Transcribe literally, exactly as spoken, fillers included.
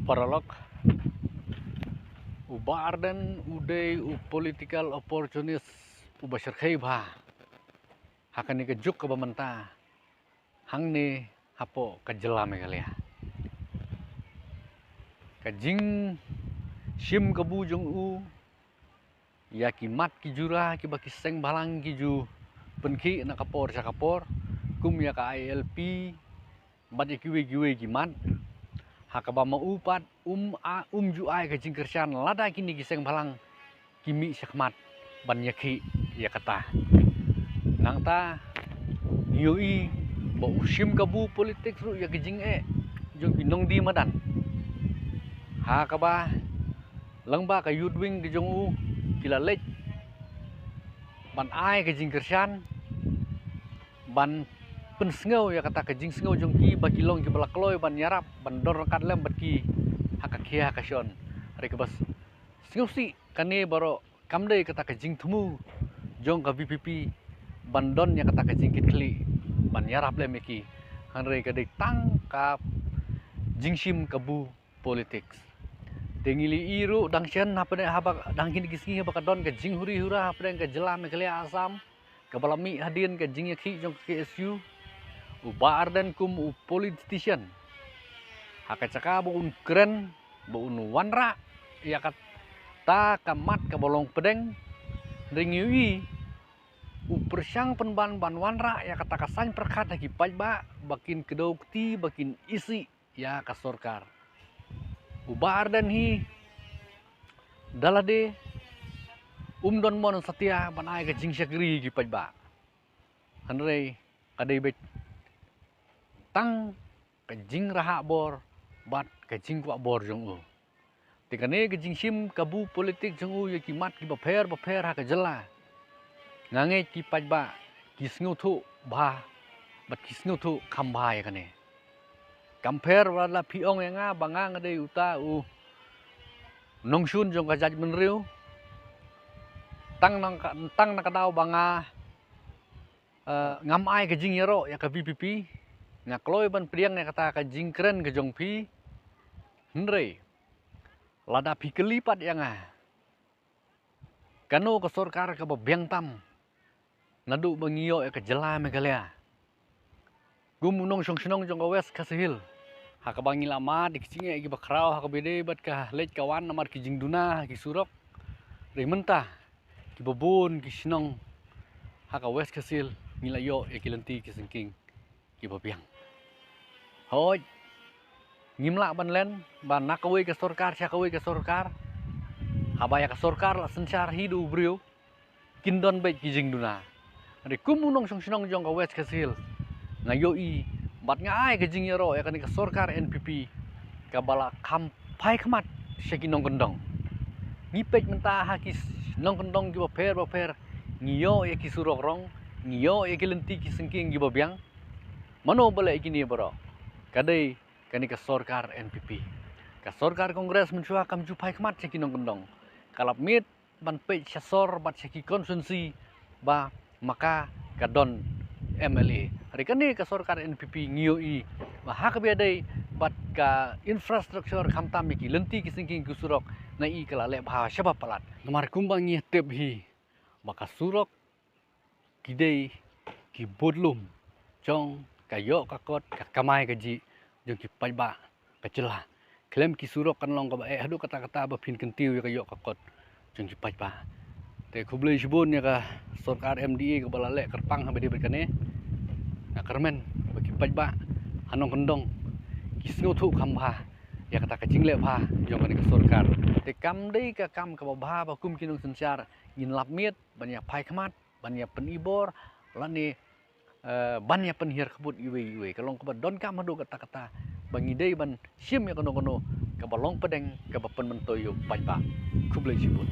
Paralok, u Bah Ardent u dei u political opportunist uba shyrkhei bha ha kane ka juk kaba mynta hangne hapoh ka jylla Meghalaya. Ka jingshim kabu jong u ïa ki mat ki jura kiba ki seng bhalang ki ju pynkhih na ka por sha ka por, kum ïa ka I L P bad ïa kiwei kiwei ki mat, ha kaba ma u pat um a, um ju ai ka jingkyrshan lada kine ki seng bhalang ki mih shakhmat ban ïakhih ïa kata. Nangta ngi ïohi ba u shim kabu politics ruh ïa ka jingeh jong ki nongdie madan, ha kaba lyngba ka youth wing ka jong u ki la leit ban ai ka jingkyrshan, ban pynsngew ïa kata ka jingsngew jong ki ba ki long kiba la kloi ban ïarap ban don ryngkat lem bad ki ha ka khia ha ka shon. Hynrei kaba sngewsih, kane baroh kam dei kata ka jingthmu jong ka V P P ban don ïa kata ka jingkitkhlieh ban ïarap lem ïa ki, hynrei ka dei tang ka jingshim kabu politics. Te ngi la ïohi ruh dang shen hapdeng, haba dang kine ki sngi haba ka don ka jinghuri hura hapdeng ka jylla Meghalaya Assam, kaba la mih hadien ka jingïakhih jong ka K S U, u Bah Ardent kum u politician, ha ka jaka ba un kren, ba un wanrah ïa kata ka mat kaba long pdeng, hynrei ngi ïohi u pyrshang pynban ban wanrah ïa kata ka saiñ pyrkhat ha ki paidbah ba kin kdew kti, ba kin isih ïa ka sorkar. U Bah Ardent hi da lade um don mon satia ban ai ka jingshakri ïa ki paidbah, hynrei ka dei beit tang ka jingrahak bor bad ka jingkwah bor jong u. Te kane ka jingshim kabu politics jong u ïa ki mat kiba pher bapher ha ka jylla, nga ngeit ki paidbah ki sngewthuh bha bad ki sngewthuh kham bha ïa kane. Kam pher wat la phi ong ïa nga ba nga nga dei uta u nongshun jong ka jaitbynriew. Tang na ka, tang na ka daw ba nga, eh, ngam ai ka jingïaroh ïa ka V P P, nga kloi ban pdiang ïa kata ka jingkren ka jong phi. Hynrei lada phi kylli pat ïa nga, kano ka sorkar kaba biang tam naduh ba ngi ïoh ïa ka jylla Meghalaya? Kum u nongshong shnong jong ka West Khasi Hills, ha kaba ngi la mad ïa ki jingeh kiba khraw ha kaba ïadei bad ka leit ka wan namar ki jingduna ha ki surok, hynrei mynta kiba bun ki shnong ha ka West Khasi Hills ngi la ïoh ïa ki lynti ki syngkien kiba biang. Hooid, ngim lah ban len ba na kawei ka sorkar sha kawei ka sorkar, haba ïa ka sorkar la synshar hi da u briew, kin don beit ki jingduna. Hynrei kum u nongshong shnong jong ka West Khasi Hills, nga ïohi bad nga ai ka jingïaroh ïa kane ka sorkar N P P kaba la kham phai khmat sha ki nongkyndong. Ngi peit mynta ha ki s-, nongkyndong kiba pher bapher, ngi ïoh ïa ki surok rong, ngi ïoh ïa ki lynti ki syngkien kiba biang. Mano ba leh ïa kine baroh? Ka dei kane ka sorkar N P P. Ka sorkar Congress mynshuwa kam ju phai khmat sha ki nongkyndong. Ka lap miet ban peit sha sor bad sha ki constituency ba ma ka ka don M L A. Hynrei kane ka sorkar N P P ngi ïohi ba ha kaba ïadei bad ka infrastructure, khamtam ïa ki lynti ki syngkien ki surok, nga i ka la leh bha shaba palat. Namar kumba ngi tip hi ba ka surok ki dei ki budlum jong ka ïoh ka kot, ka kamai kajih jong ki paidbah ka jylla. Khlem ki surok kan long kaba eh haduh katta katta ba phin kyntiew ïa ka ïoh ka kot jong ki paidbah. Te khublei shibun ïa ka sorkar M D A kaba la leh kyrpang ha ba dei bad kane. Nga kyrmen ba ki paidbah ha nongkyndong ki sngewthuh kham bha ïa kata ka jingleh bha jong kane ka sorkar. Te kam dei ka kam kaba bha ba kum ki nongsynshar ngin lap miet ban ïa phai khmat, ban ïa pynibor, lane, eh, ban ïa pynhiar khbut iwei iwei. Ka long kaba donkam haduh katta katta ba ngi dei ban shim ïa kano kano kaba long pdeng, kaba pynmyntoi ïa u paidbah. Khublei shibun.